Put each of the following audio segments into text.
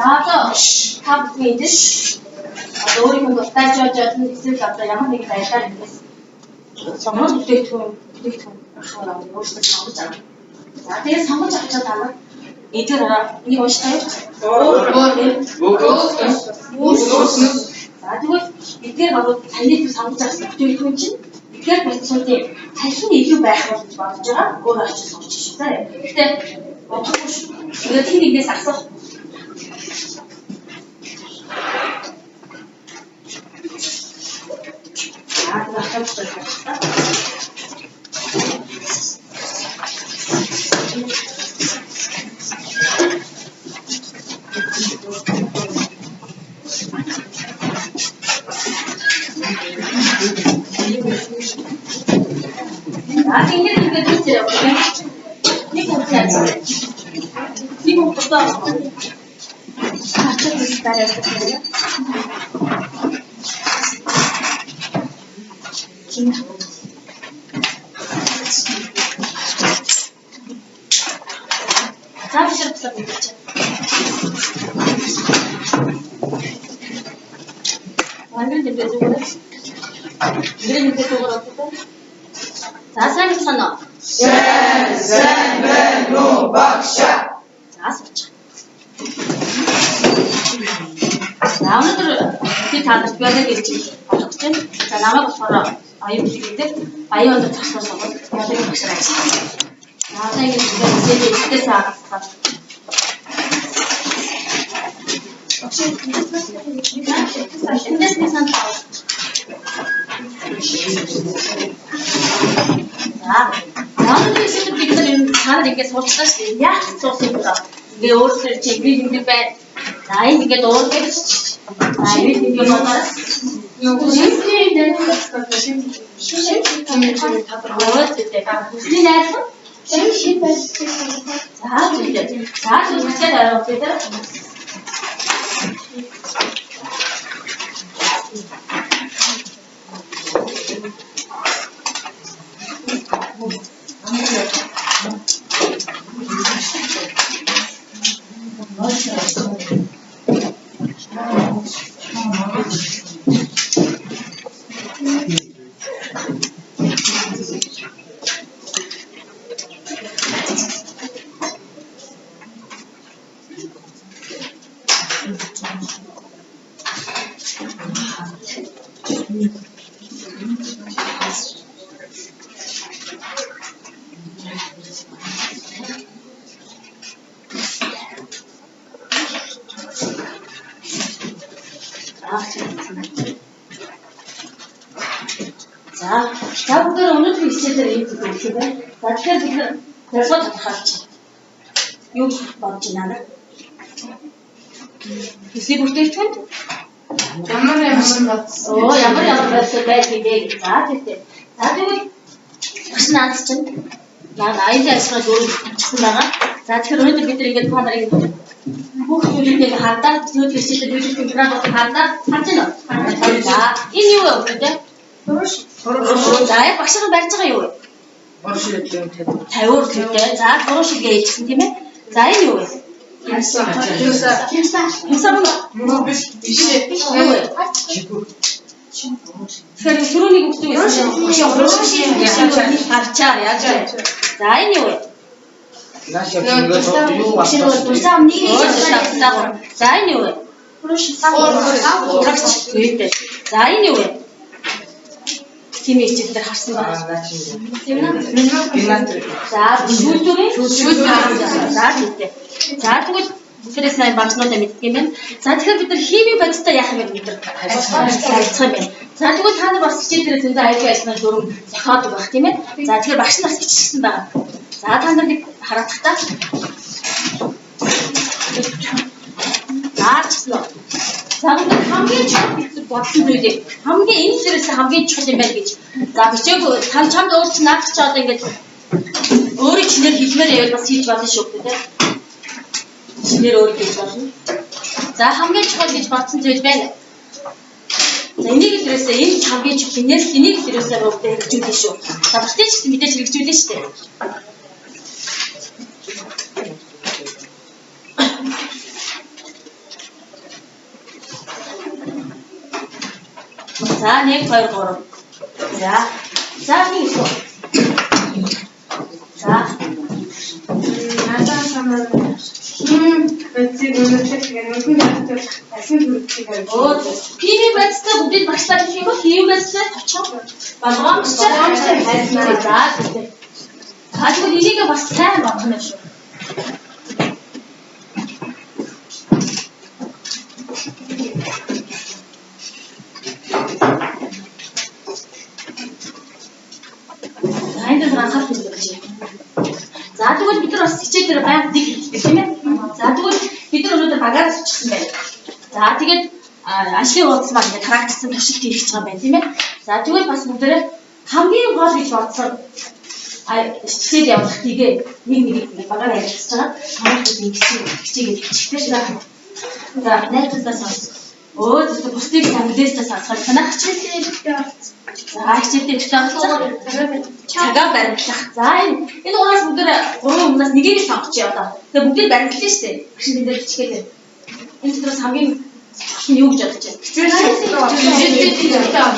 Одоо та бүхэн эдгээр одоо өөрийнхөө дуртай жож олон эсвэл одоо ямар нэгэн байдлаар эндээс сонгож бүтээгдэхүүн өөрсдөө сонгож авах. За тэгээд сонгож авчаад та нар эдгээр энийг унштай юу? За тэгвэл эдгээр багууд таны сонгож авсан бүтээгдэхүүн чинь эдгээр процессуудын аль нь илүү байх бол гэж бодож байгаа. Өөрөө очиж сонгож шүү. За. Гэхдээ бодохгүй шүү. Тэгээд тийм нэгнээс асуух. За тэгээд очиж байна. За ингэж ингээд хийчихээ явах. Нэг үгс яаж. Нэг үг тусаа. Ачаад дараа. За бишэр бусад мэдчихэ. Вангэр дэмжээ зүгээр. Гэрээ мэдээ зүгээр одоо. За сайн байна уу? Сайн байна уу багшаа? За суучих. За өнөөдөр би та нарт биологи хичээл олох гэж байна. За намайг болохоор оюун бүлэг гэдэг Баян өндөр зогсоор сургууль биологи багшаар ажилласан. За одоо ингэж хичээлээ ихтэйс агацгаа. Эндээс нэг санал авах. За. Өнөөдөр хичээлд бид нар энэ та нар ингэж суучлаа шүү дээ. Яаж суусан юм бэ? Ингээ өөрсдөр чи ингэ ингэ байна. За энэ ингэ дуудаг. За энэ ингэ бодоорой. Шинжлэлийн найруулагч шин Өө зүйтэй. Хүсний найрлал. шин шин байдлыг За зүйтэй. За зүтгэж ойлгох үү? За, та бүгдээр өнөөдрийн хичээлээр ийм зүйл үзэх юм байна. За тэгэхээр бид нар зорилгоо тодорхойлчих. Юу гэж бодож байна аа? Төслийн бүтээгдэхүүнд ямар ямар бодсон. Оо ямар ямар байдлаар байх юм бэ гэж. За тэгтээ. За тэгвэл багш наад чинь наад аялын ажиллагаа дөрөв тавьчихсан байгаа. За тэгэхээр өнөөдөр бид нар ингээд та нарыг бүх зүйлүүдийг хардаа өнөөдөр хичээлээр биологийн програм болон хардаа харж байна уу? За энэ юу вэ өнөөдөр? За яг багшийн барьж байгаа юу вэ? Тавиур гэдэг. За гурван шилгээ хийчихсэн тийм ээ. За энэ юу вэ? Кимса. Хямсаа мөн үү? Биш биш. Юу вэ? Тэгэхээр сөрөөнийг өгдөг байсан. Харчаар яаж вэ? За энэ юу вэ? Нааш явж юу асуусан. Дурсам нэг нэг. За энэ юу вэ? Тарч зүйтэй. За энэ юу вэ? Химийн хичээл дээр харсан байна. Тийм үү? За шүүлтүүрийн шүүлтүүр. За зүйтэй. За тэгвэл бүгдээс най багшнуудаа мэддэг юм байна. За тэгэхээр бид нар химийн бодистой яах юм бэ бид нар харилцах юм байна. За тэгвэл та нар бас хичээл дээр зөндөө аюулгүй ажиллагааны дүрм зохиодог байх тийм ээ. За тэгэхээр багш нар бас бичсэн байгаа. За та нар нэг хараадах та. Заарчсан уу? За бид нар хамгийн чухал гэж бодсон зүйлийг хамгийн энэ зэрээс хамгийн чухал юм байна гэж. За бичээгүй та чамд өөр чинь наадах чи одоо ингэж өөрийн чинээр хэлмээр байвал бас хийж болно шүү дээ. Шинээр өөр гэж болно. За хамгийн чухал гэж бодсон зүйл байна. За энийг л ерөөсөө энэ хамгийн чухал энэс энийг л ерөөсөө бүгдээ хэрэгжүүлнэ шүү. За бусдыг ч гэсэн мэдээж хэрэгжүүлнэ шүү дээ. За 1 2 3. За. За би шүү. За. Надад санаа хим бодисыг өндөрлөх гэх нүдэн зарцуулах алсын төрөлхийг Өө химийн бодистой бүгдийг багшлаад гэх юм бол химийн бодистой точин болгоомжтой хайрлаа. За тийм. За тэгвэл энийг бас сайн бодох юм шүү. За энэ дээр анхаарах хэрэгтэй гэж байна. За тэгвэл бид нар бас хичээл дээр байнга зэг хэлдэг тийм ээ. За тэгвэл бид нар өнөөдөр багаараа суучсан байна. За тэгээд ажлын уулзалт маань ингээд тараагдсан туршилт хийх гэж байгаа юм байна тийм ээ. За тэгвэл бас бүгдээрээ хамгийн гол гэж бодсон хичээл явуулах тийгээ нэг нэг ингээд багаараа ярилцж байгаа. Хамаагүй нэг хичээгээд хичээхдээ шүү. За найзуудаа сонс. Өө зөв бусдыг сайн хүлээсээ сонсоход танах хичээлээ ихдээ оролцсон. За хичээлдээ ихдээ оролцох. Цагаа баримтлах. За энэ гураас бүгдээр гурван өмнөөс нэгийг л сонгочих одоо. Тэгээ бүгдийг баримтлаа шүү дээ. Багш энэ дээр бичгээд. Энэ дотроос хамгийн чухал нь юу гэж бодож байна? Хичээлээ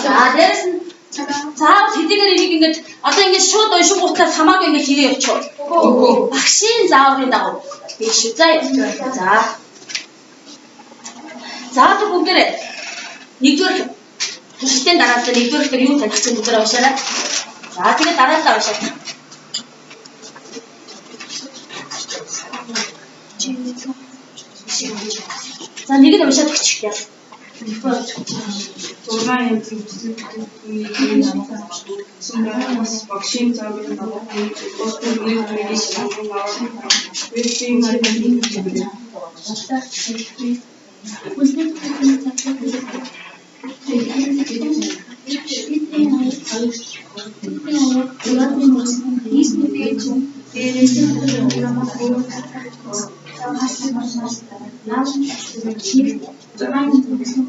За дээрэс нь заавал хэдийгээр энийг ингээд одоо ингээд шууд уншингуутаа хамаагүй ингээд хийгээ явчих. Багшийн зааврын дагуу биш үү? За. За. За одоо бүгдээрээ нэгдүгээр туршилтын дараалал нэгдүгээр дээр юу таних чинь бүгдээрээ уншаарай. За тэгээд дараалал уншаа. За нэг нь уншаад өгчих яа. Зургаан янзын хүсэл бүтээгдэхүүний бас багшийн зааврын дагуу өөртөө нэг нэг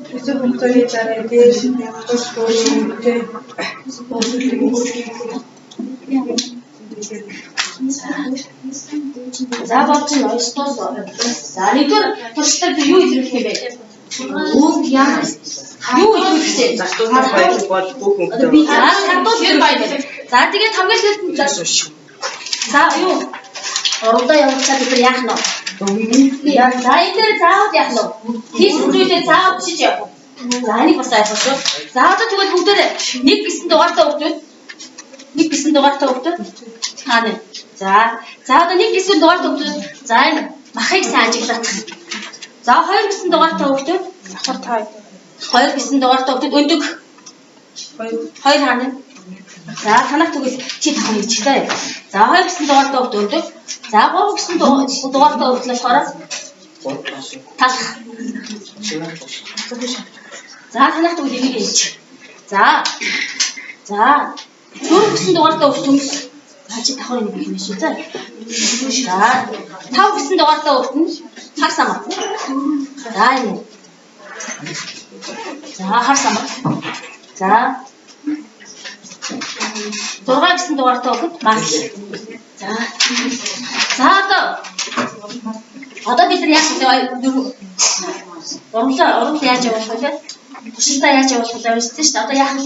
Хэцүү хугацааны дараа дээр тус өөрийн бүтээн За болж нь ойстоос. За нэгдүгээр туршилтаар би юу илэрхийлэх юм бэ? Өнгө ямар юу илэрхийлэх вэ? Зарчуулах баяр бол бүх Одоо би өнгөтэй. за сардуул тэр баяр. За тэгээд хамгийн сүүлд нь за юу? Уралдаа явуулсаа бид нар яах нь вэ? За энэ дээр заавал яах нь вэ? Хийсэн зүйлээ заавал бичиж явах уу? За энийг бас ойлгох шүү. За одоо тэгвэл бүгдээрээ нэг гэсэн дугаартай хүүхдүүд нэг гэсэн дугаартай хүүхдүүд хаана? За за одоо нэг гэсэн дугаартай хүүхдүүд за энэ махыг сайн ажиглах. За хоёр гэсэн дугаартай хүүхдүүд давхар та хоёр гэсэн дугаартай хүүхдүүд өндөг хоёр хоёр хаана? За танах тэгвэл чи давхар хийчихлээ. За хоёр гэсэн дугаартай хүүхд өндөг. За гурван гэсэн дугаартай хүүхд болохоор талах. За танах тэгвэл энийг хийчих. За. За. Дөрөв гэсэн дугаартай хүүхд төмс. За чи давхар энийг хийх юм шүү. За. За. Тав гэсэн дугаартай хүүхд нь хар самар. За энэ. За хар самар. За. 6 гэсэн дугаартай хүүхэд мас. За. За одоо бид нар яах вэ? Уралдаа яаж явуулах вэ? Туршилтаа яаж явуулах вэ уншсан шүү дээ. Одоо яах вэ?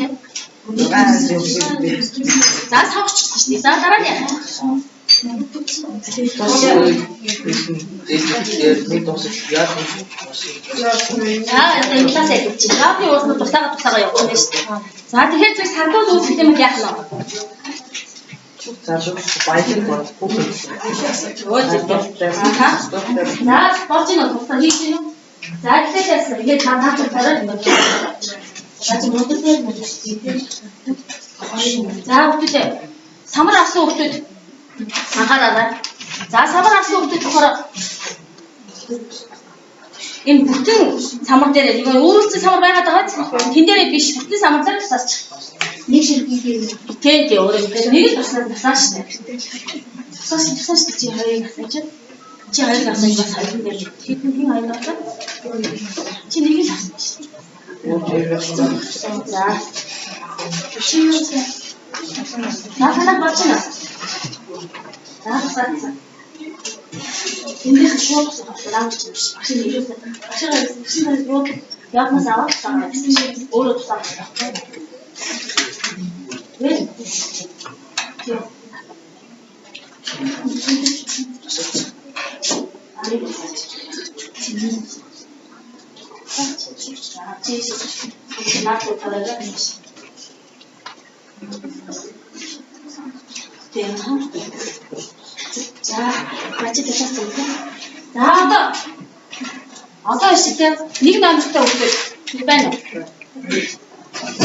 За сонгочихсон шүү дээ. За дараа нь яах вэ? За одоо энэ талаас ярьж чинь. За би ууснаа тусаага явуулна шүү дээ. За тэгэхээр зэрэг сардуул үүсгэх юм яах нь вэ? За баяр бол бүх Өө зөв. За болж байна уу? Тусаа хийж байна уу? За тэгэхээр ингээд та наач тараад ингээд. За чи модер дээр модер. За хүүхдүүдээ самар авсан хүүхдүүд анхаараарай. За самар авсан хүүхдүүд болохоор энэ бүтэн самар дээр нэг өөрөлдсөн самар байгаад байгаа ч тэн дээрээ биш бүтэн самар дээр тусаач. Нэг ширхэг Тийм тийм өөрөө нэг л туснаа тусааш шүү дээ. Тусааш тусааш чи хоёрыг асууж. Чи хоёрыг авсан бас хоёрын дээр хэдэн хин хоёр авсан? Чи нэг л авсан шүү дээ. За. За танаа болж байна. За за. Эндээс шууд лаунж чинь биш. Багш нь ерөөсөө багшаа багшийн руу явнаас аваад байгаа гэсэн шиг өөрөө тусаад байгаа байхгүй. Тэгэл. За, бачи тасаас юм. За, одоо иштэй нэг номертой хүүхэд байна уу?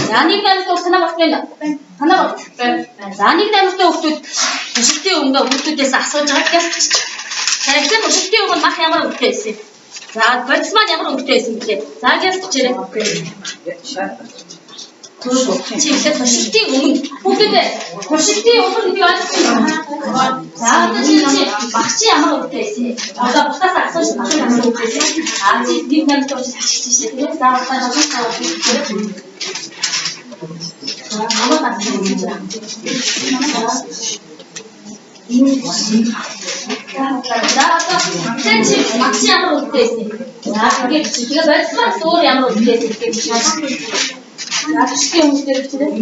За, нэг номертой хүүхэд танаа багт байна уу? Танаа багт байна. За, нэг номертой хүүхдүүд туршилтын өмнө хүүхдүүдээс асууж байгаа гэж бичиж. За, тэгэхээр туршилтын өмнө мах ямар өнгөтэй байсан юм? За, бодис маань ямар өнгөтэй байсан бэлээ? За, гэж бичээрэй. Чи ихлээр туршилтын өмнө хүүхдүүдээ туршилтын өмнө гэдгийг ойлгосон юм. За, одоо чи багш чи ямар өнгөтэй байсан юм? Одоо бусдаас асууж багш ямар өнгөтэй байсан? А чи нэг номертой учраас ашиглаж шээ тийм ээ. За, одоо намайг асууж байна. За, одоо тэгэхээр чи багш ямар өнгөтэй байсан юм? За, ингээд чи тэгээ бодис маань өөр ямар өнгөтэй байсан гэж бичиж. За, туршилтын өмнө дээр бичээрэй.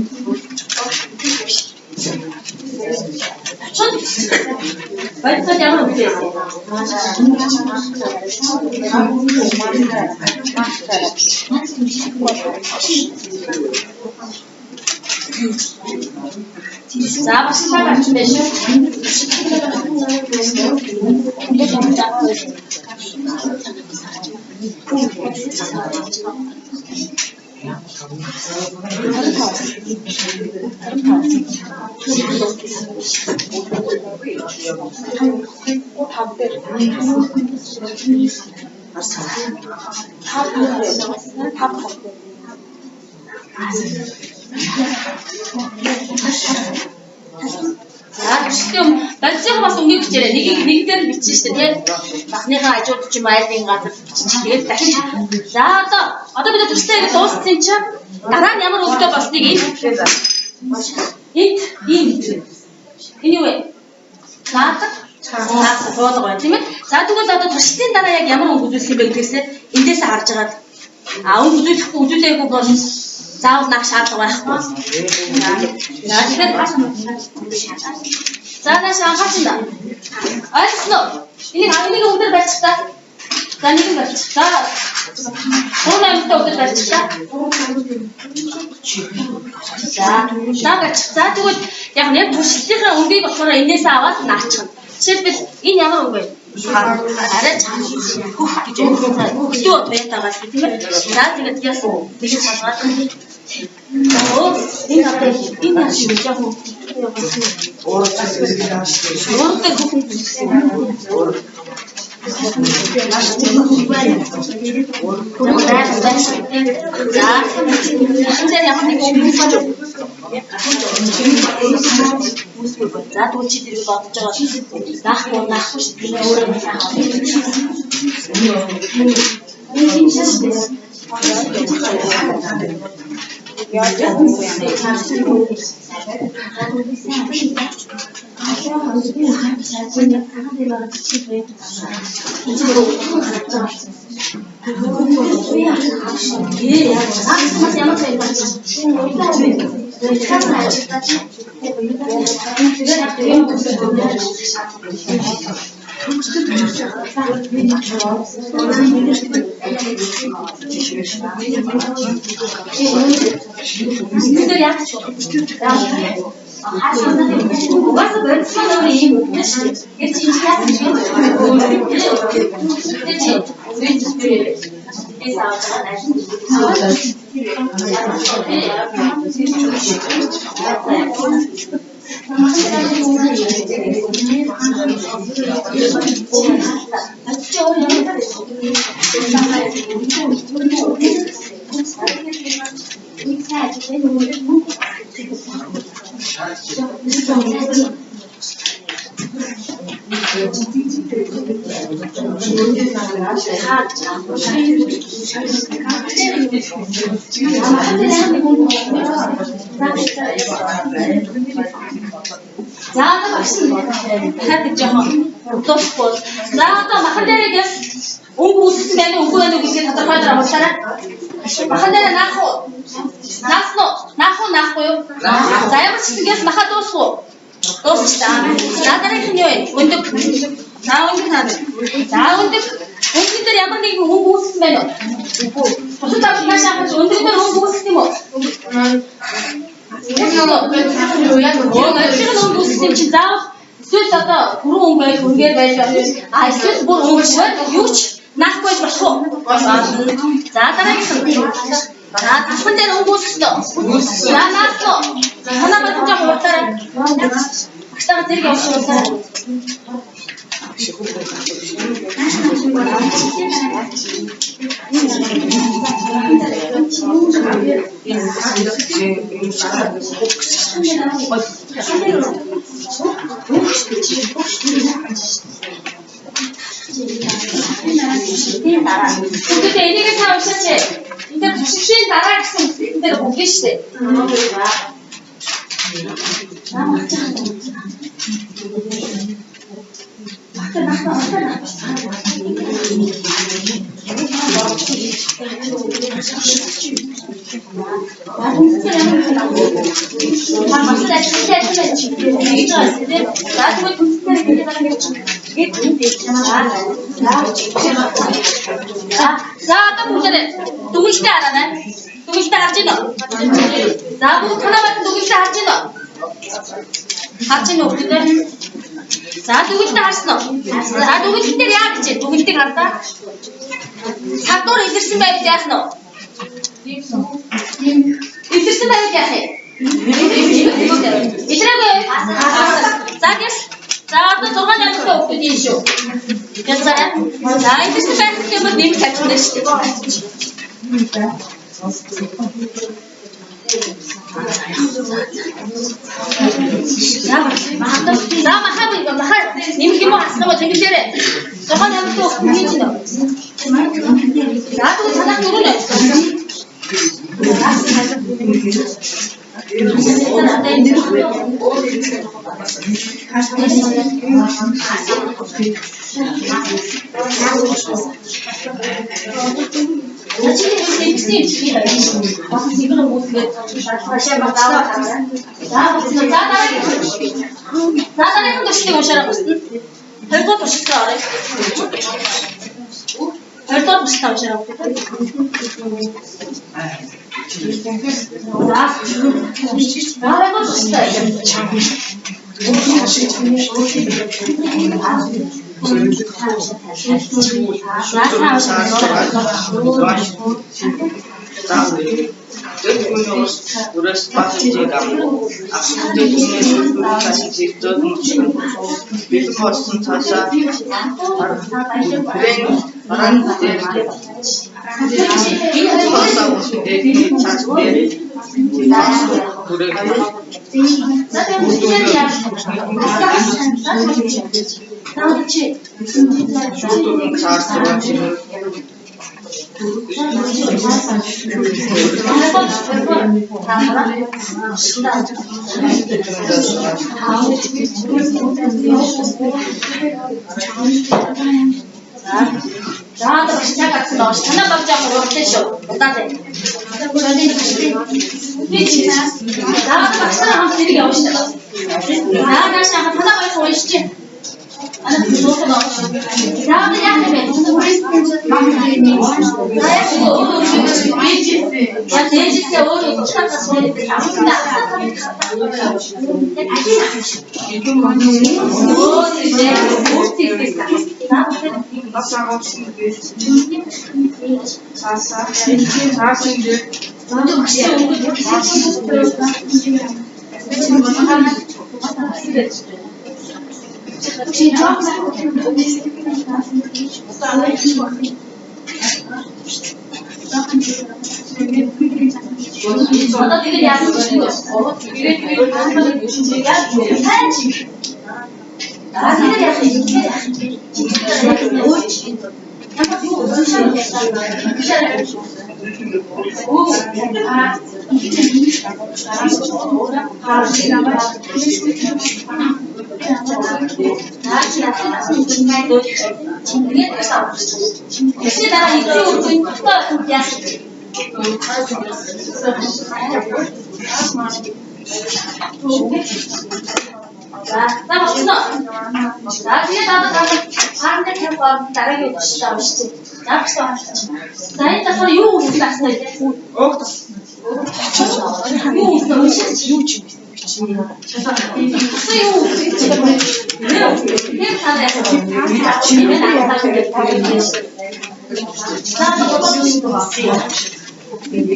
Очоод бодис ямар өнгөтэй байсан? За, багш та гарч байна шүү. За, туршилтын өмнө бодисынхаа бас өнгийг бичээрэй. Нэгийг нэг дээр нь бичсэн шүү дээ, тийм. Багныхаа хажууд ч юм айлын газар биччих. Тэгээд дахиж. За, одоо бид туршилтаа ингэ дууссан чинь дараа нь ямар өнгөтэй болсныг энэ энэ энэ юу вэ? Наадаг цаас буулга байна, тийм ээ. За, тэгвэл одоо туршилтын дараа яг ямар өнгө үзүүлэх юм бэ гэдгээс эндээс харж байгаа. А өнгө үзүүлэхгүй үзүүлээгүй бол заавал наах шаардлага байхгүй. За, тэгэхээр за, нааш анхаарч байна. Ойлгосноо? Энийг энийг өндөр барьчих та. За, нэг нь барьчих. За, 3 номертой өндөр барьчих та. За, за барьчих. За, тэгвэл яг нэг туршилтынхаа өнгийг болохоор энээс аваад наачихна. Жишээлбэл энэ ямар өнгө вэ? Арай чанга хөх гэж байна. Хөглөө туятаагаа л тийм ээ. За, тэгээд яасан нэг болгоод энэ одоо энэ яаш юм жоохон ууртай хөхөн зүссэн. За, энэ дээр ямар нэг өнгө За, тэгвэл чи тэрийг бодож байгаа наахгүй наахгүй шүү дээ. Өөрөө наах. Энэ юм шүү дээ. Энэ яг ч угаасаа бодис маань өөрөө ийм үгтэй шүү дээ. Тэр чинь яасан ч юм. Тэр чинь эс авч байгаа нь аль нь За одоо багш нь дахиад нэг жоохон дуусахгүй. За одоо махан дээр гэс өнгө үүссэн байна уу, үгүй байна уу гэдгийг тодорхойлоор уншаарай. Махан дээр наах уу? Наасан уу? Наах уу, наахгүй юу? За ямар ч гэсэн гэс маха дуусах уу? Дуусчихлаа. За дараагийнх нь юу вэ? Өндөг. За өндөг наа. За өндөг. Өндөг дээр ямар нэгэн өнгө үүссэн байна уу? Үгүй. Бусад авч маш анхаарч өндөг дээр өнгө үүссэн юм уу? Өө, өнгө үүссэн юм чинь заавал эсвэл одоо түрүү өнгө байж, үнгээр байж болно. А эсвэл бүр өнгөшгүй юу ч наахгүй байж болох уу? За дараагийнх нь. За талхан дээр өнгө үүссэн үү? За наасан уу? Танаа бат жоох уурлаарай. Багштайгаа зэрэг явуулах уурлаарай. Гэхдээ энийг та уншаач. Энд дээр туршлагын дараа гэсэн үгэн дээр өгнө шүү дээ. За одоо бүгдээрээ дүгнэлтээ хараарай. Дүгнэлтээ харж байна уу? За бүгд танаа бат дүгнэлтээ харж байна уу? Харж байна уу бүгдээ? За дүгнэлтээ харсан уу? За дүгнэлтэн дээр яа гэж вэ? Дүгнэлтийг харлаа. Садуур илэрсэн байвал яах нь вэ? Илэрсэн байвал яах юм? Илрээгүй. За гэс. За одоо 6 настай хүүхдүүд юм шүү. Ялцаарай. За илэрсэн байх юм бол нэмэлт тавьчихна шүү дээ. За маха маха нэмэх юм уу хасах юм уу тэмдэглээрэй. 6 настай хүүхд хийж байна. За тэгвэл санаах дөрөв нэ. За дараагийн туршлагыг уншаарай бусна. Хоёрдугаар туршлагаа оръё. Хоёрдугаар туршлагаа уншаарай. За дараагийн туршлага. Бэлэн болсон цаашаа хүрэн бараан дээр цаас дээр хүрээ цаас За одоо багш цаг авсан байгаа ш. Танаа баг жаах уралдаа шүү. Удаа зэ. За багш нар хамт зэрэг явна шүү. За нааш хаа танаа баг уншиж. Ана дуусан баг. За одоо яах юм бэ? За яг өөр өөр Я дээжээсээ өөр тусдаа асуух амтна. Өөр өөртөө Бас агуулсан цаасаа цаасан дээр Одоо тэгээд яасан бэ? Сайн чи. Аа тэгээд яах юм? Өөр чи. Ямар юу уншаа. Оо. Тэсний дараа эцсийн үр дүн тогтоо яах вэ? За, за болчихно. За, тэгээд одоо параметр тавих бол дараагийн өдрөөр уншчих. За, багш уншчих. За, энэ болохоор юу үүсгэн авсан вэ? Өөх тус. Юу үүсгэн уншиж юу ч юм бичнэ. Тусан юу үүсгэж вэ? Тэр та яах вэ? За,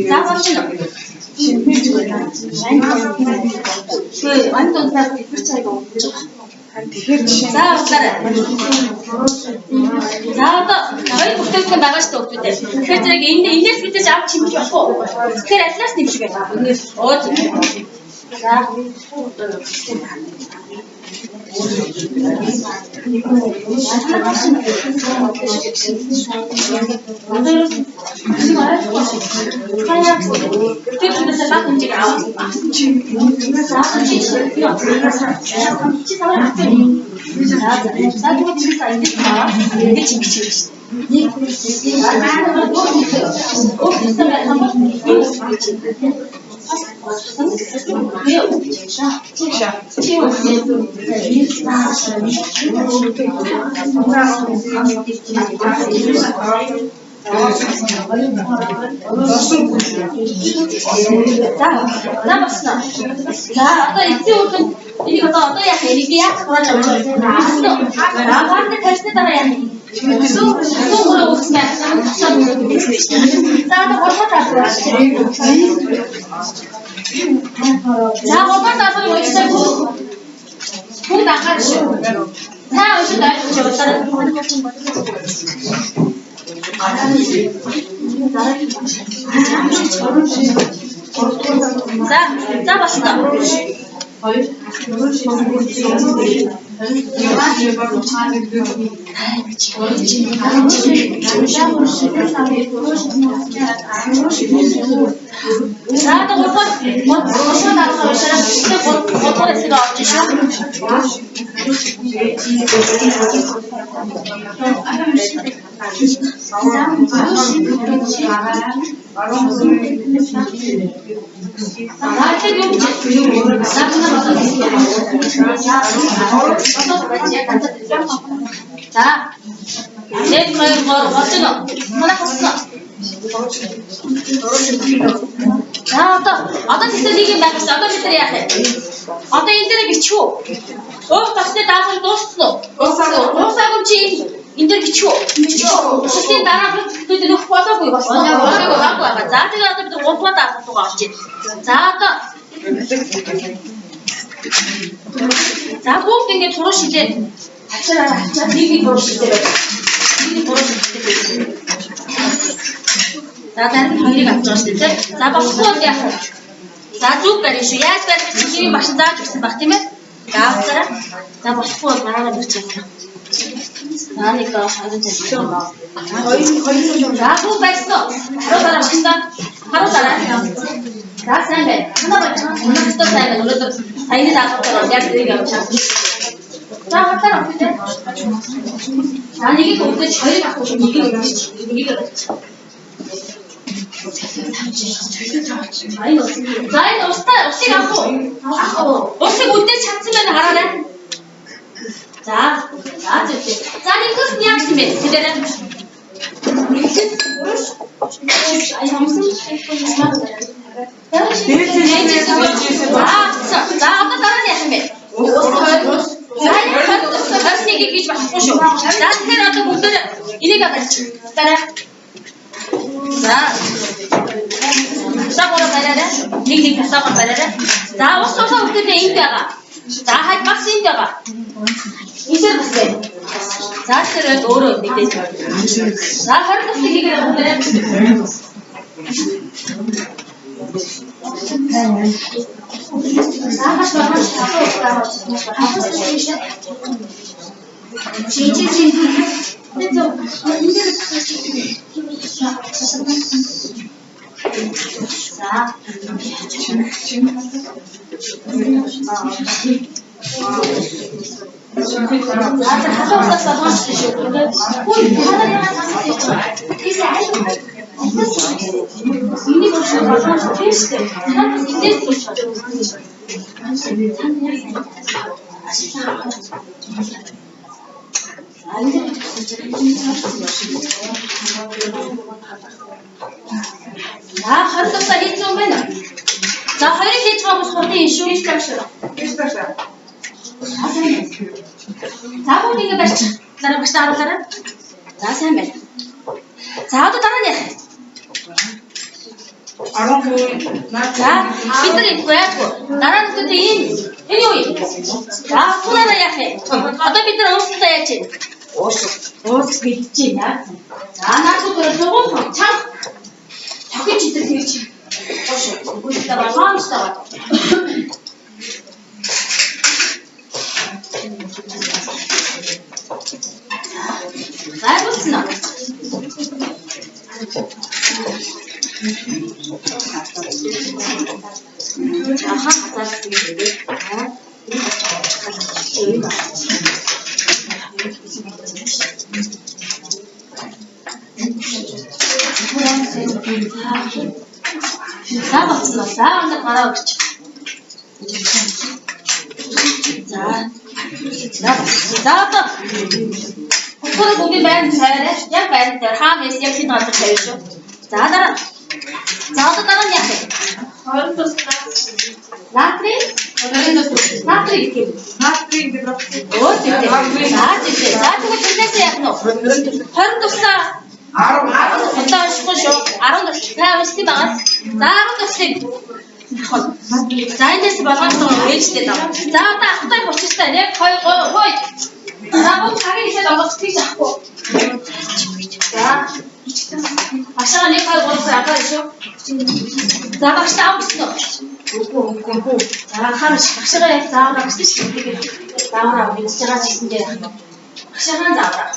за болчихно. Үгүй, манд унтаад эдгээр чайг ууж байгаа. Тэгэхээр жишээ За уучлаарай. За одоо хоёр бүтээгдэхүүн байгаа шүү дээ хүүхдүүдээ. Тэгэхээр зэрэг энэ энэс мэдээж авч чимж болохгүй. Тэгэхээр алинаас нэмж бэ? Өнөөс. Оо тийм. За. Бүтээгдэхүүнээс бага хэмжээг авах. За чи чи самар авчих. За тэгвэл чи са ингэж аваа. Ингэж ингэж хийж шээ. Нэг өөр байх юм бол юу гэж За, за босно. За, одоо эцсийн үр дүн энийг одоо одоо яах вэ? Энийг яаж хурааж авч вэ? За, параметр тавьсны дараа яах вэ? Өсөө өөрөө үүссэн байх. За, одоо гурван даалгавар. За, гурван даалгаврыг уншсаар бүгд анхаарч шүү. Та уншид ойлгож явуулаарай. За, за босно. За одоо гурван гурван даалгавар уншаарай. Тэгээ гурван хэсэг орж шүү. За тэгэхээр юу гэж за За. 1 2 3 болж байна. Манай болсон. За одоо тэгсэн нэг юм байх гэсэн. Одоо бид нар яах вэ? Одоо энэ дээр бичих үү? Уух тосны даалгавар дууссан уу? Дуусаагүй. Дуусаагүй чи энэ дээр бичих үү? Бичих үү? Туршилтын дараа бүтээгдэхүүнүүд нөхөх болоогүй болсон. Болоогүй болоогүй байгаа. За тэгээ одоо бид 3 дугаар даалгавар руу орж байна. За одоо за бүгд ингээд туруу шилээ. Хачаараа хачаа нэг нэг туруу шилээ байна. Нэг нэг туруу шилээ байна. За зарим нь хоёрыг авч байгаа шүү дээ. За болохгүй бол яах вэ? За зүг барина шүү. Яаж барих вэ? Чи машин зааж өгсөн баг тийм ээ? За авцаараа. За болохгүй бол гараагаа нүцгэн. За нэг доош хоёр зэн. Хоёр За бүгд байсан уу? Харуул дараа багтаа. Харуул дараа. За сайн байна. Ханаа байж. Өнөөдөр сайн байна. Өнөөдөр саяны даалгавар бол яг тэрийг явуулж чадсан. За хатаар авах тийм. За нэгийг өвдөж хоёрыг авах гэж нэгийг өвдөж нэгийг өвдөж. За энэ ус. За энэ устай усыг авах уу? Авах уу? Усыг үлдээж чадсан байна хараарай. За за зөв. За нэгдүгээр нь яах юм бэ? Тэрээр За одоо дараа нь яах юм бэ? За энэ 21-ийг хийж болохгүй шүү. За тэгэхээр одоо бүгдээр энийг барьчих. Дараа. За. Тасаагаараа бариарай. Нэг нэг тасаагаар бариарай. За ус усаа бүгдээ энд байгаа. За хай бас энд байгаа. Эндээр бас байна. За тэр өөрөө нэгдэж байна. За 20 тусыг хийгээр бүгдээрээ. За хаш багш таван удаа. За. За, халуун усаас болгоомжтой шүү. Хүй, та нар яагаад цаас хийж байгаа? Тийш аль алнаас энийг бол болгоомжтой тийм шүү дээ. Та нар бас эндээс хийж байгаа. За, 20 тусаа хийсэн юм байна. За, хоёрыг хийж байгаа хүмүүс хурдан юм шүү. За, бүгд ингэ барьчих. Дараа багштай харуулаарай. За, сайн байна. За, одоо дараа нь яах вэ? 10%. За, бид нар ихгүй яагүй. Дараа нь үгүй энэ энэ юу юм? За, утгаараа яах вэ? Одоо бид нар өөрсдөө яаж вэ? Уус гэж байна. За, наад зүгээр дугуйхан чанга тохиж идэх гэж. Хоош. Үгүйтэй болгоомжтой гоо. Гайвуулсан уу? Аха, хазаалт гэдэг. За, болсон уу? За, өндөр гараа өгч. За. За, за, одоо Бүгд бүгдийн байранд тавиарай. Яг байранд тавиар. Хаа мэс яг хэн газар тавина шүү. За, дараа. За, одоо дараа нь яах вэ? 20 тус Натрий? 20 тус. Натрий гэх юм. Натрий гидроксид. Өө, тийм. За, тийм. За, тэгвэл тэрнээс яах нь вэ? 20 туслаа 10 одоо уншихгүй шүү. 10 тус. Та уншсан байгаа. За, 10 туслыг авах. За, эндээс болгоомжтой ээжтэй даа. За, одоо авахтай бочтой. 1 2 3 хой. За, бүгд цагийг хэлээд онгоц тийж авахгүй. За. Багшаа 1 2 3 аваа шүү. За, багштай ав гэсэн үү? Үгүй. За, анхаарч багшаа яг заавар авсан шүү дээ. Заавар ав гэж байгаа ч гэсэн яах вэ? Багшаагаа заавар.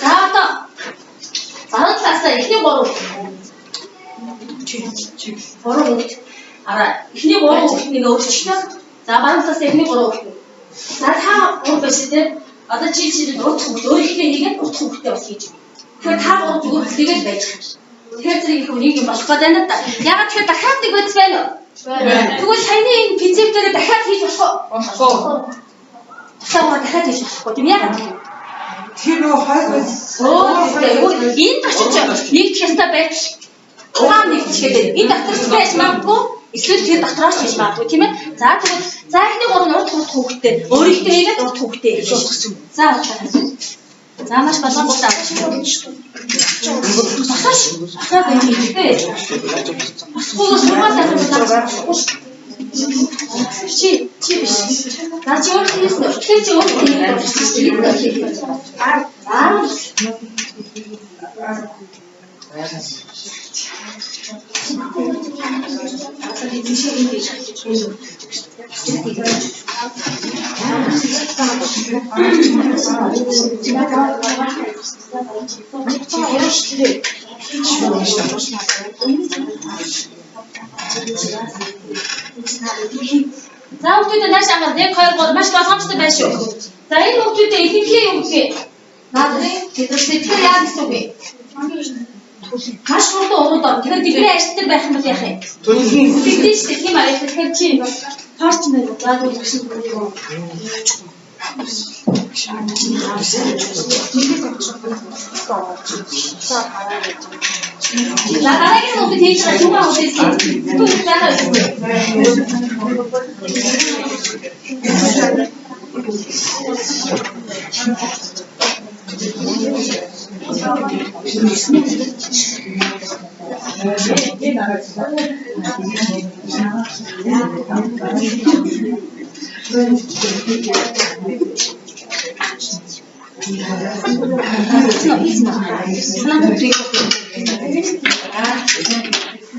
За, одоо баруун талаасаа эхний 3 3 хүүхэд. Араа эхний 3 хүүхэд нэг өөрчлөлтөө. За, баруун талаас эхний 3 хүүхэд. За, та гурав байсан те. Одоо чи чинь урд хүүхэд өөрийнхөө хийгээд урд хүүхэдтэй бас хийж. Тэгэхээр та гурав зүгээр тэгээд байж байгаа юм шиг. Тэгэхээр зэрэг их нэг юм болох гээд байна да. Ягаад тэгэхээр дахиад нэг бодис байна уу? Тэгвэл саяны энэ принцип дээр дахиад хийж болох уу? Болохгүй. Тусаагаар дахиад хийж болохгүй. Тийм ягаад гэвэл Тэр нөгөө хойд Өө, энд очиж нэгдэх ёстой байж тухайн нэгдэхэд байна. Энэ дотор ч байж магадгүй, эсвэл тэр дотроос ч байж магадгүй, тийм ээ. За, тэгвэл за эхний гурав нь урд урд хүүхдтэй, өөрийнхөө хийгээд урд хүүхдтэй хийж болох юм. За, за, маш болгоомжтой. Босоош. Босоо гэж хэлдэг. Босхгүй сургаал авах. Чи чи биш. За, чи өөрөө хийсэн үү? Тэгэхээр чи өөрөө хийгээд болчих. За. За, хүүхдүүдээ нааш ангаар 1 2 3 маш болгоомжтой байна шүү. За, энэ хүүхдүүдээ ихэнхээ юу гэх надрын гидроксид тэгэхээр яа гэсэн үг вэ? Маш хурдан урууд орно. Тэгэхээр бидний ажил дээр байх юм бол яах юм? Тэгдэж шүү дээ, тийм аа. Тэгэхээр чи таарч байна уу? За, тэгвэл багш нь За, дараагийн үгэнд хийж байгаа юм аа үсэйсэн. Түн дараа үгүй.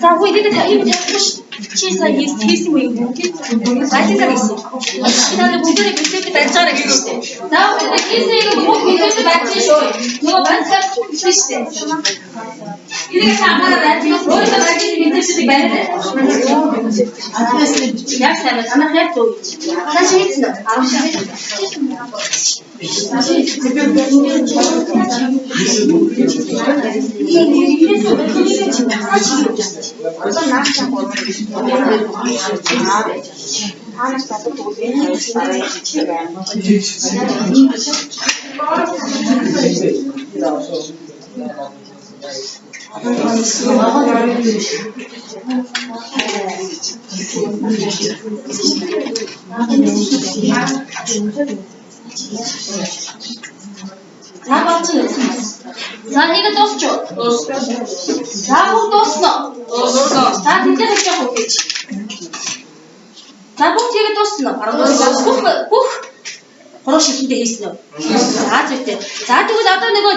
За, үгүй бид ийм тавихгүй шүү. Чи сая хийсэн үе бүгдийг байлгаар хийсэн. Чи надад бүгдийг бэлтээд барьж байгаа гэсэн шүү дээ. За бүгдээ хийсэн юм бүгд бэлтээд барьж шүү. Нөгөө барьцаа хийсэн шүү дээ. Энийг та анхаарал барьж өөрийнхөө барьж мэдээллийг бариад. Яг сайн танах яг зөв гэж. Цааш хийсэн үү? Одоо наад чам гурван та нар залуу тэгвэл энэ хоёр дараа хийж байна. За болчихно. За хийгээд дуусч уу? За бүгд дуусна уу? За тэндээ хийж явах уу гэж. За бүгд хийгээд дуусна уу? Бүх бүх гурван шилтэндээ хийсэн үү? За зүйтэй. За тэгвэл одоо нөгөө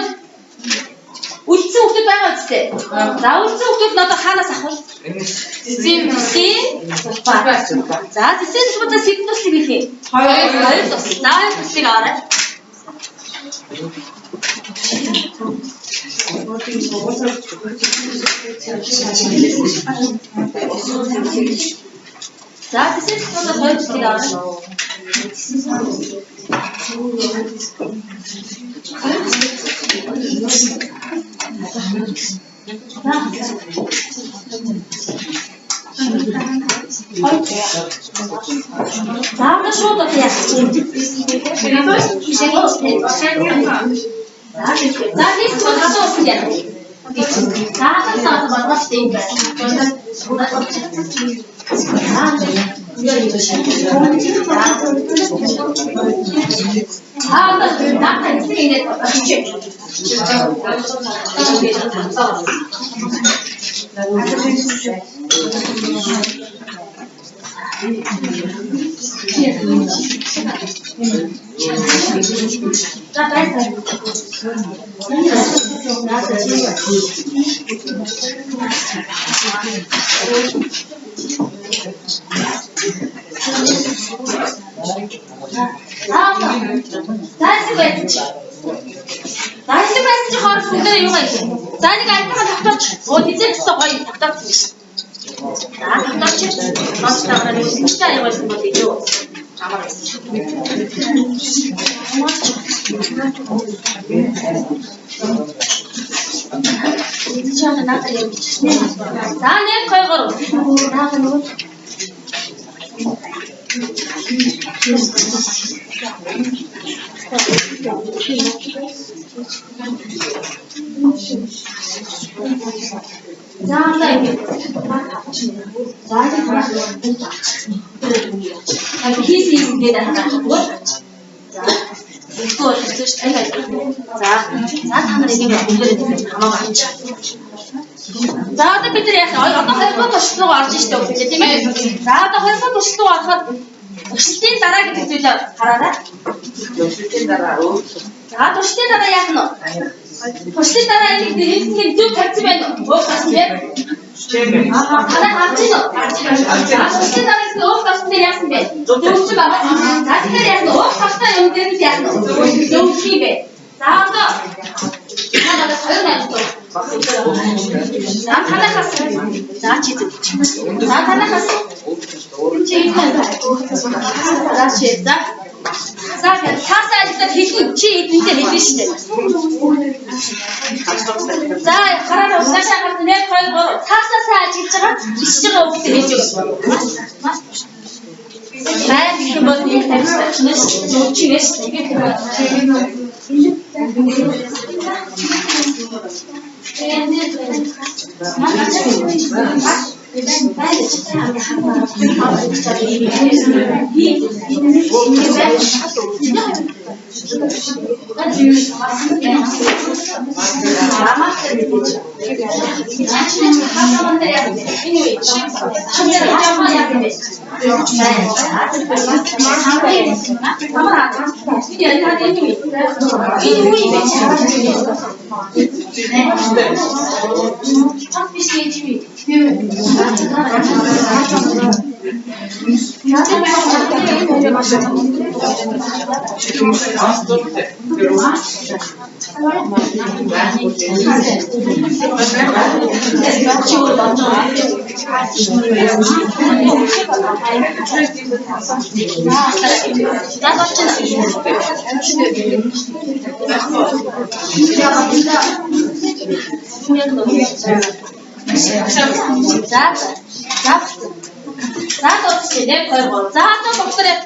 үлдсэн хүмүүс байгаа үстэй. За үлдсэн хүмүүс нь одоо хаанаас авах вэ? Зэсийн улбаа. За зэсийн улбаас хэдэн туслыг хийх юм? Хоёр туслыг. За хоёр туслыг аваарай. За зэсийн улбаас хоёр туслыг аваарай. За одоо шууд одоо яах вэ? За хийх бол халуун ус яах вэ? За халуун ус болгоод тийм байна. За одоо наата эцэг ингээд хийчих. За баярлалаа. За хэсэг байсан чи. За хэсэг байсан чи хооронд бүгдээрээ юу гэх юм? За нэг альтгаа тогтооч. Өө хизээ өстө гоё тогтооцсон биш. За тогтооч. Бос тавраа нэг үстэй аяг байсан бол илүү амар байсан. Чи одоо надад юм бичсэн. За 1 2 3. Наад нөгөө За одоо ингэ. За энэ харах бүгд авчихсан. Хийсэн хийсэн гэдэг харах. За тэгэхгүй бол хэцүү шүү дээ. За за та нар энийг бүгдээрээ тэгэж хамаагүй авчих. За одоо бид нар яах вэ? Одоо хоёрдугаар туршилт руу орж штэ үгүй тийм ээ. За одоо хоёрдугаар туршилт руу ороход туршилтын дараа гэдэг зүйлээ хараарай. Туршилтын дараа өөр. За туршилтын дараа яах нь вэ? Туршилтын дараа энийг хэлсэн зөв тавьсан байна уу? Уух тас тийм. Аа танай харж байна уу? За туршилтын дараа гэсэн уух тасн дээр яасан бэ? Зөвчөн байгаа. За тэгэхээр яах нь уух тастай юм дээр нь яах нь зөвчих юм бэ? За одоо та надад 28 дуу. За танахаас за чи зөвч. За танахаас чи энэ за чи за за цаасаа ажиллаад хэлнэ чи эдэнтэй хэлнэ шүү дээ. За хараад угаашаа гарт 1 2 3 цаасаа сайн ажиллаж байгаа бичиж байгаа үгтэй хэлж өгнө. Бай гэх юм бол нэг тавьчихна шүү дээ. Зөвч юм шүү дээ. Чи өөр бодож байгаа. За болчихно. За за за дуусчих 1 2 3. За одоо бүгдээрээ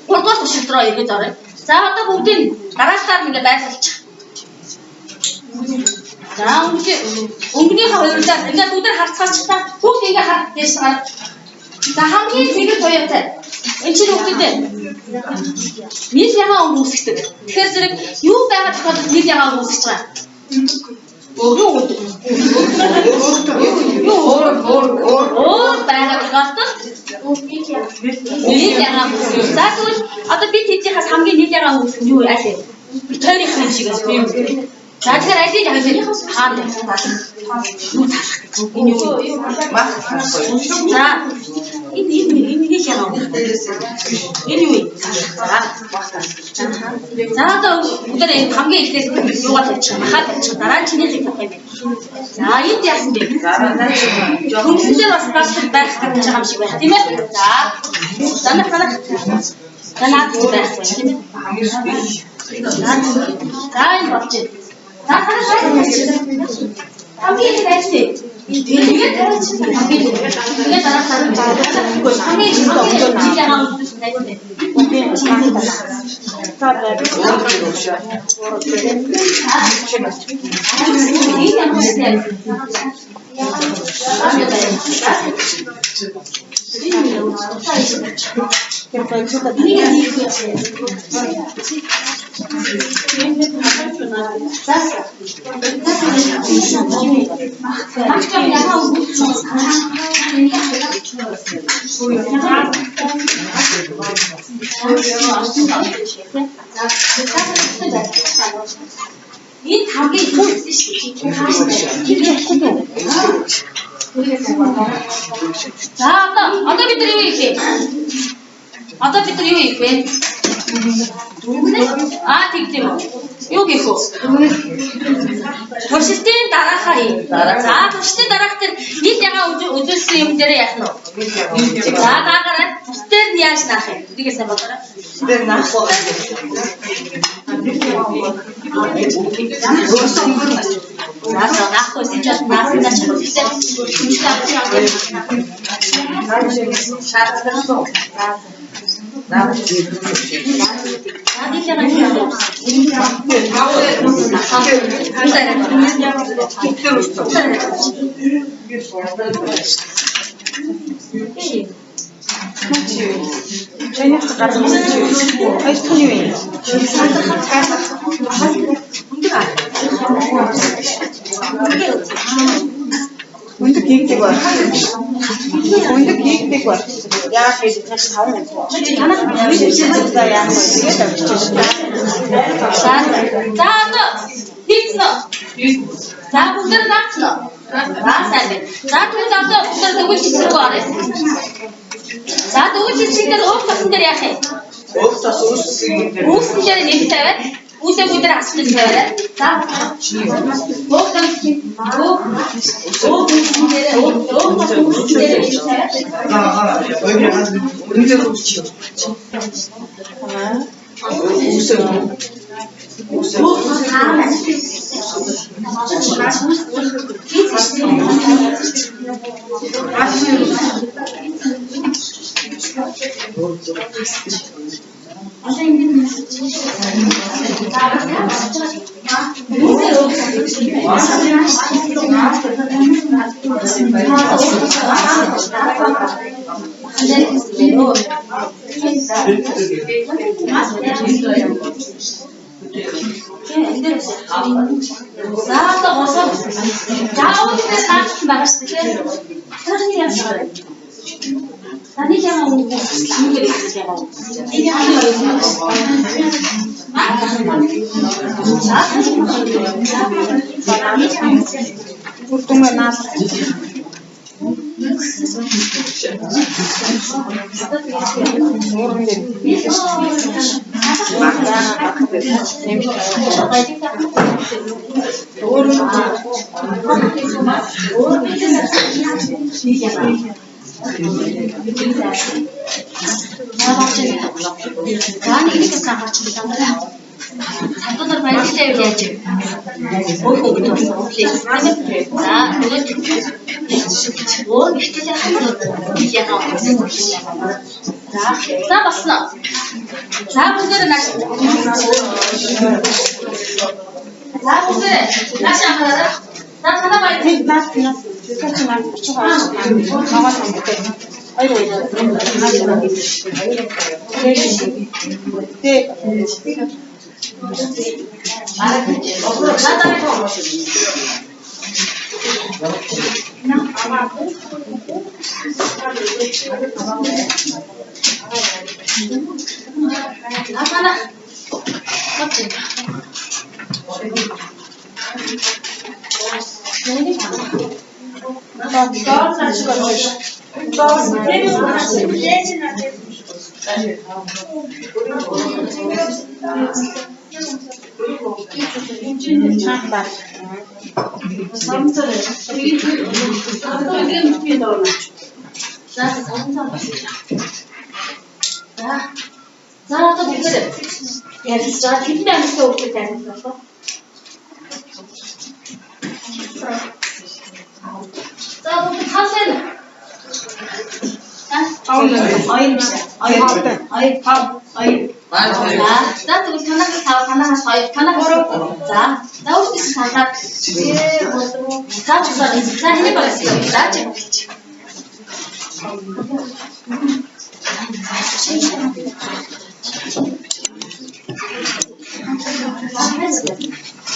3 дугаар туршилт руу эргэж оръё. За одоо бүгдийг дараалалаар ингээ байрлуулчих. За өнгөнийхөө хувирлаар ингээд бүгдээр харцгаач та бүгд ингээ хар дээш гар. За хамгийн цэгэр туяатай. Энэ чинь бүгдээ нийл ягаан өнгө үүсгэдэг. Тэгэхээр зэрэг юу байгаа тохиолдолд нийл ягаан өнгө үүсгэж байгаа? Юу үүдэг? Юу өөр байгаа тохиолдолд нийл ягаан үүсгэж. За тэгвэл одоо бид хэдийнхээс хамгийн нийл ягаан үүсгэх нь юу аль вэ? Бит хоёрын юм шиг байна тийм үү? За тэгэхээр алийг хоёрын хаана залах? Юу залах гэж? Энэ юу? Мах харахгүй. За энэ энэ энэ нийл ягаан өнгө. Энэ юу вэ? За За одоо бүгдээ энэ хамгийн эхлээд юугаар тавьчих, махаа тавьчих. Дараа нь чинийхийг тавих юм байна. За энд яасан бэ? Хөрсөн дээр бас бас байх гэж байгаа юм шиг байна, тийм ээ? За. За нах нах. За наад байхгүй, тийм ээ? За энэ болж байна. За хараа хамгийн их байж тээ. Тэгээд хамгийн тэгээд дараа хамгийн их жил ягаан үзсэн найз. Энэ ямар шиг Энэ хамгийн их байсан шүү дээ. За одоо бид нар юу хийх вэ? Одоо бид нар юу хийх вэ? Аа тэгдэм үү? Юу гэх вэ? Туршилтын дараахаар юм. За туршилтын дараах тэр нийт ягаан үзүүлсэн юм дээр яах нь вэ? За даагаараа бус дээр нь яаж наах юм? Тэрийг сайн бодоорой. Тэр наахгүй. За за наахгүй чи бол наасан даа чухал. Гэхдээ Шаардлагатай. Наа. За нийт ягаан юм. Хоёр дахь нь юу юм? Өндөг хийгдэг ба. Өндөг хийгдэг ба. Яагаад гэж тааш таван юм. Танах За яах вэ? Тэгээд авчиж шээ. За одоо хийцэн үү? За бүгд наацсан уу? За сайн байна. За тэгвэл одоо бүгд дөрвөн хэсэг рүү оръё. За дөрвөн хэсэг дээр уг тосон дээр яах юм? Уг тос үүссэн юм дээр. Үүссэн дээр нэг тавиад үүсээ бүгд асуулт тавиарай. За уг тос уг уг үүссэн дээр уг уг тос үүссэн дээр нэг тавиад. Үүсээ. Үүсээ. Уг тос хаана? За одоо госоо. За уучлаарай наацсан байгаа шүү дээ. Тэр нь яаж байгаа вэ? Таны яа үг үүгээр хэлж байгаа юм. Энэ яа Бүрдүнгээ наас. Уурган дээр нийлээ шүү дээ. За, нэг нэг анхаарч байна. Садуулаар баярлалаа яаж вэ? Өөр хөнгөд болсон. За, тэгээд өөр ихтэй хатуу ягаа. За, за болсон. За, бүгдээрээ нааш. За, бүгдээрээ нааш анхаараа. За, танаа баяр. Наас наас тэр чинь маань 32 наваа самбартай. Хоёр хоёр. Тэ. За, дараа. За, танаа. За, сонсон болсон. За. За, одоо бүгд ярилцж байгаа. Тэдний амьсгалын хөвгүүд ярилцах болов. За, бүгд таалаа. Хоёр биш. Хоёр. Хоёр. Тав. Хоёр. За, за, тэгвэл танахаас тав, танахаас хоёр, танахаас за. За, өөртөө санаад. За, чусаа. За, хэний багс. За, чи багч.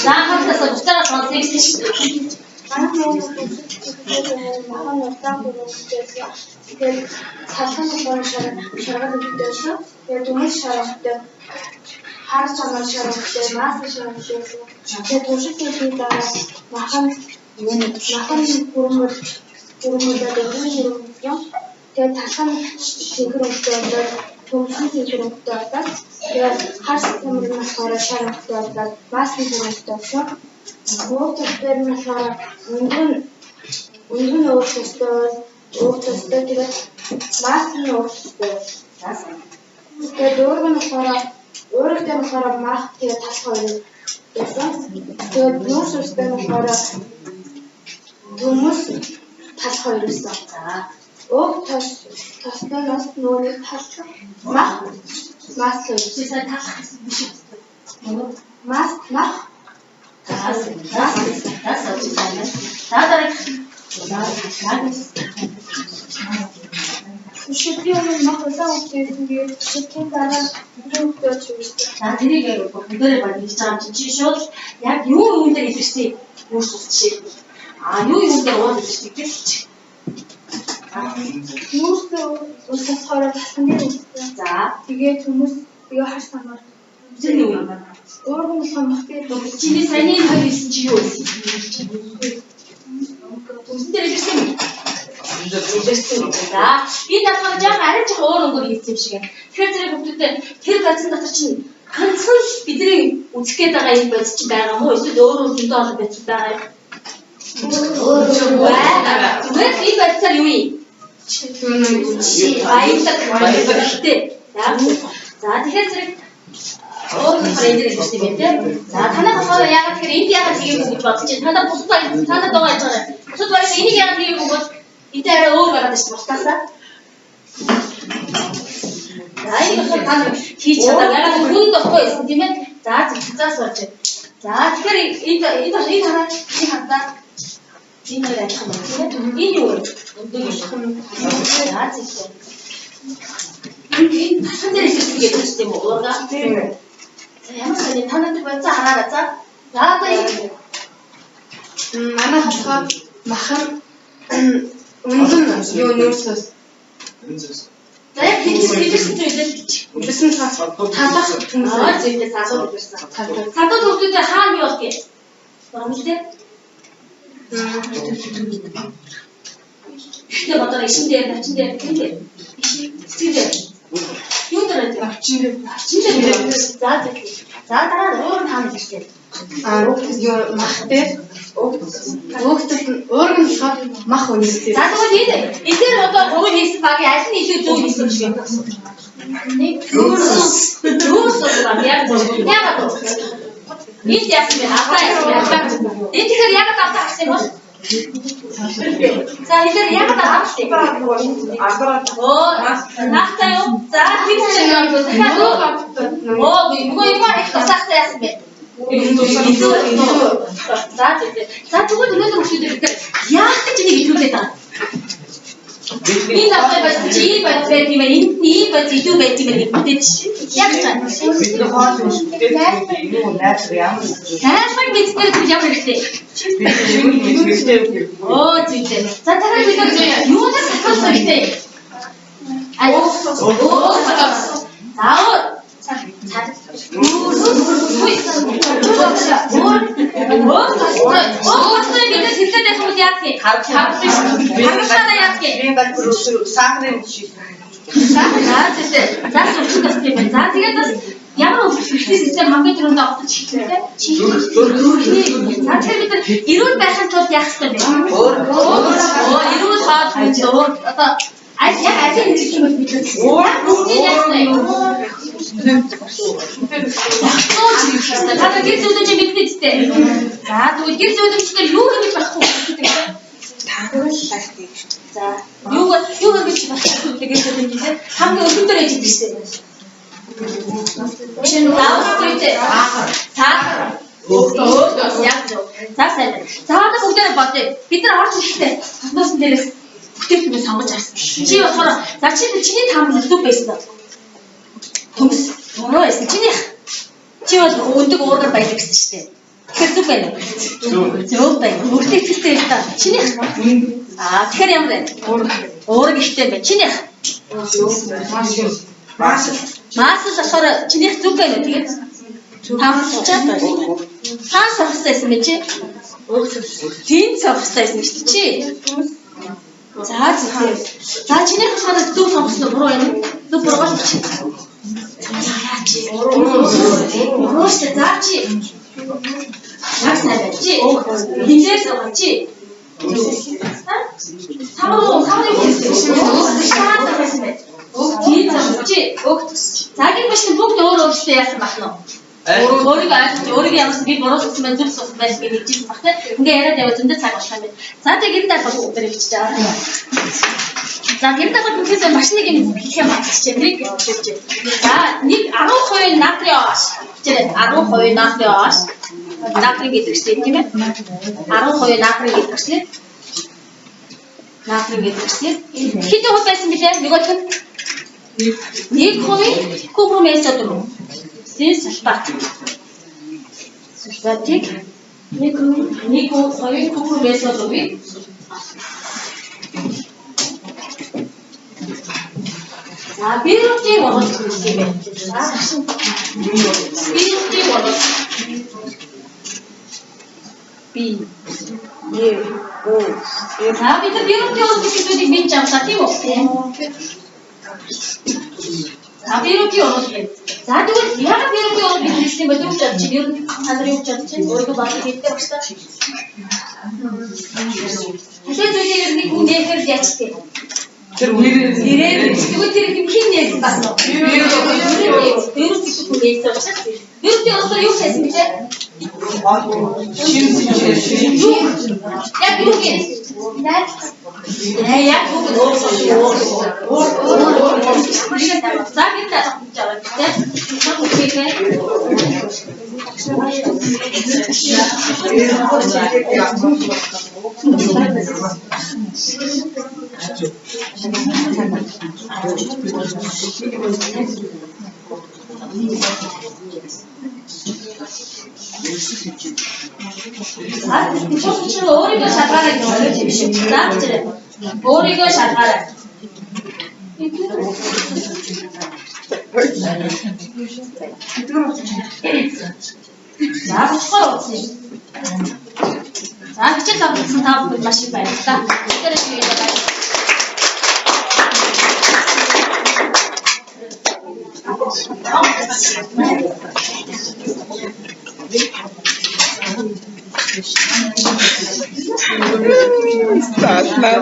За, хатаас бусдаараа сонсъё гэж шүү дээ. Манай махан удаан хөрөнгөтэйсэн. Тэгээд салхан болохоор шаргал өнгөтэйсэн. Тэгээд дүнс шаргалтай, хар чамаар шаргалтай, маасан шаргалтайсэн. Тэгээд туршилт хийхний дараа махан махан хөрөнгөл хөрөнгөлөөд өргөн хөрөнгө. Тэгээд талхан цэнхэр өнгөтэй болоод, төмсөн цэнхэр өнгөтэй болоод, тэгээд хар чамар нь болохоор шар өнгөтэй болоод, маасан өнгөтэй болсон. Ууг тус дээр нь болохоор өнгө нь ууг тустай бол ууг тустай, тэгээд мас нь ууг тустай. Тэгээд уурга нь болохоор уурга дээр болохоор мах, тэгээд талх хоёр байсан. Тэгээд нүүрс устай нь болохоор төмөс, талх хоёр байсан. Ууг тус тустай нас нөгөө нэг талх, мах, мас хоёр. Чи сая талах гэсэн биш үү? Мас, мах. За, за, за, за. За, дараагийнх. За, за. Туршилтын өмнө мах улаан өнгөтэй байсан. Тэгээд туршилтын дараа өндөр өнгөтэй болж хувирсан. За, тэрийг яг бүгдээрээ баг хийж байгаа юм чи шууд яг юу юун дээр илэрсэн нүүрс ус жишээлбэл а юу юун дээр уул илэрсэн гэж чи. Нүүрс ус болохоор талхан дээр илэрсэн. За. Тэгээд хүмүүс тэгээ хар самар. Тэр юу юм бэ? Уурган болохоор мах дээр. Чиний саяны хоёр хэлсэн чи юу вэ? Төмсөн дээр илэрсэн юм. Илэрсэн. За, энэ талаар жаахан арай жоох өөр өнгөөр хийсэн юм шиг байна. Тэгэхээр зэрэг хүмүүстэй тэр газрын дотор чинь ганцхан л бидний үзэх гээд байгаа юм бодис чинь байгаа мó эсвэл өөр өөр зөндөө олон бодис байгаа юм? Өөр байгаа. Зүгээр л энэ бодисоор юу юм? Баялаг. Баялагтай. За. За, тэгэхээр зэрэг өөр болохоор энэ дээр илэрсэн юм байна тийм. За, танаа болохоор яагаад тэгэхээр энд яагаад тгээгүй гэж бодож байна. Танаа бусад баяр танаа доо яаж байгаа. Бусад баяр энийг яагаад тгээгүй бол энэ арай өөр байгаад байна шүү дээ бусдаасаа. За, энэ болохоор та нар хийж чадаа. Яагаад гэвэл хүн дохгүй байсан тийм ээ. За, заас болж байна. За, тэгэхээр энэ энэ энэ хараа, энэ хардаа энэ хоёр адилхан байна тийм ээ. Энэ юу вэ? Өндөг юм. За, зүйтэй. Энэ энэ талхан дээр илэрсэн гэж байна тийм үү? Уурга. За, ямар сони та нарт бодсоо хараарай за. За, одоо энэ Манай болохоор махан үнэн юу нүүрсээс За, яг хэлсэн хэлсэн зүйлээ л гэж. Илэрсэн талах төмсөн. Аа, зүйтэй, садуу илэрсэн. Садуу төвлөдөө хаана юу болдгийг? Баруун дээр. Ихтэй бодороо ишин дээр, навчин дээр, тэн дээр. Ишин цэцэг дээр. Юу дээр байдаг? Навчин дээр. Навчин дээр. За зөв. За дараа нь өөр нь хаана хэрэгтэй? А юу мах дээр өөхтөл уург нь болохоор мах үнэтэй. За тэгвэл энэ эдгээр одоо гурван хийсэн багийн аль нь илүү зөв хийсэн юм шиг вэ? Нэг Нүүрс. Нүүрс баг яг зөв. Яагаад вэ? Энд яасан бэ? Алдаа яасан бэ? Энэ тэгэхээр яагаад алдаа гарсан юм бол? За эдгээр яагаад алдаа гарсан юм? Оо, наахтай юу? За тэр чинь юм юу? Дахиад үү? Оо, нөгөө юм их тусаахтай яасан бэ? Илүү. За зөв. За тэгвэл өнөөдөр хүүхдүүд бид яах гэж энийг илрүүлээд байгаа юм? Энэ автай байсан чи ийм байд байт юм байна. Энд нь ийм байд илүү байт юм байна гэдэг чи. Яг ч Бид нар хоол уншдаг юу найз ямар тайлбар мэдсээр тэгвэл ямар хэрэгтэй. бид шинэ хэрэгтэй Оо зөв зөв. За дахиад бид нар юунаас асуух хэрэгтэй? Аа өө За өөр. Өөр өөр өөр бид нар хэлээд байх юм бол яах юм? Харамсалтай яах юм? Би газар сахарын шиг За зөв. За сүрчин бас тийм байна. За тэгээд бас ямар өвчлөлтийн систем хамгийн түрүүнд огтож эхэлдэг те? Зүрхний. За тэгэхээр бид нар эрүүл байхын тулд яах ёстой бэ? өөр Оо, эрүүл хоол хүнс өөр одоо аль яг алийг хэрэглэх юм бол бид нар яг бүгдийг яах ёстой юм? Багтууж хэрэглэх ёстой. Та нар гэр зүйдэн чи мэднэ үстэй. За тэгвэл гэр зүйдэмчдэр юу хэрэглэж болохгүй гэдэг те? За юу юу хэрэглэж болохгүй гэдэг гэр зүйдэмчдэр хамгийн өргөн дээр ээж идэв шээ. Шинэ давс зүйтэй. Сахар. Өөх яг зөв. За сайн байна. За одоо бүгдээрээ бодъё. Бид нар орж ирэхдээ хотноосон дээрээс бүтээгдэхүүн сонгож авсан. Чи болохоор за чи чиний таам зөв байсан уу? Төмс буруу байсан. Чинийх чи бол өндөг уургаар баялаг гэсэн шүү дээ. Тэгэхээр зөв байна уу? Зөв байна. Өөртөө ихтэй л та. Чинийх Аа тэгэхээр ямар байна? Уураг ихтэй байна. Чинийх Масл болохоор чинийх зөв байна уу? Тэгээд таамаглачаад байна. Хаан сохстой байсан бэ чи? Тэнд сохстой байсан шүү дээ чи. За зөв. За чинийх болохоор зөв сонгосон уу буруу байна уу? Зөв буруу л чи. За яа чи? Буруу шүү дээ. За чи. Яг сайн байна. Чи. Хинээр суугаа чи. Самруу самруу хийсэн. Шаад байсан байх. Тийм зам чи. За гэх мэт бүгд өөр өөрсдөө яасан байх нь вэ? Өөрийгөө ойлгож, өөрийгөө ямарсан би буруутсан байна, зүг суусан байна гэж хэлжсэн баг те. Ингээ яриад яваа зөндөө цаг болох юм байна. За тэг энэ даа бол бүгд бичиж байгаа. За тэр даа бүгдээс маш нэг юм хэлэх юм батчихжээ. Тэрийг хэлж. За нэг 10% натрий OH. Хичээрээ 10% натрий OH. Натрий гэдэг чинь тийм ээ. 10% натрий гэдэг чинь натрий гэдэг чинь хэдэн хувь байсан бэлээ? Нөгөөх нь 1% купрум SO4. Син сульфат. Сульфатыг 1% купрум SO4-ыг За вирусыг оруулах гэх юм байна. За вирусыг оруулах Би Е О За бид нар вирусыг оруулах зүйлийг мэдж авлаа тийм үү? За вирусыг оруулах гэх. За тэгвэл яагаад вирусыг оруулах гэж хэлсэн бэ? Юу ч чадчих. Ер нь та нар юу ч чадчих. Өөрийгөө бодлого хийдэг багш та. Талын зүйлийг ер нь нэг хүн нээхээр л яачтай. Тэр үеэр Нэрээр тэгвэл тэр юм хин нээсэн бас нөө. Вирус гэдэг хүн нээсэн учраас вирусыг оруулахаар юу хийсэн бэ? шин Юу? Яг юу гэх? Ээ яг юу гэх? Өөр өөр. За бид нар гэж аваад тийм. За чи өөрийгөө шалгаарай гэж ойлгож юм шиг. За бичээрэй. Өөрийгөө шалгаарай. За болохоор утсан юм. За хичээл авсан та бүхэнд маш их баярлалаа. Тэгэхээр баярлалаа. Заалнаа.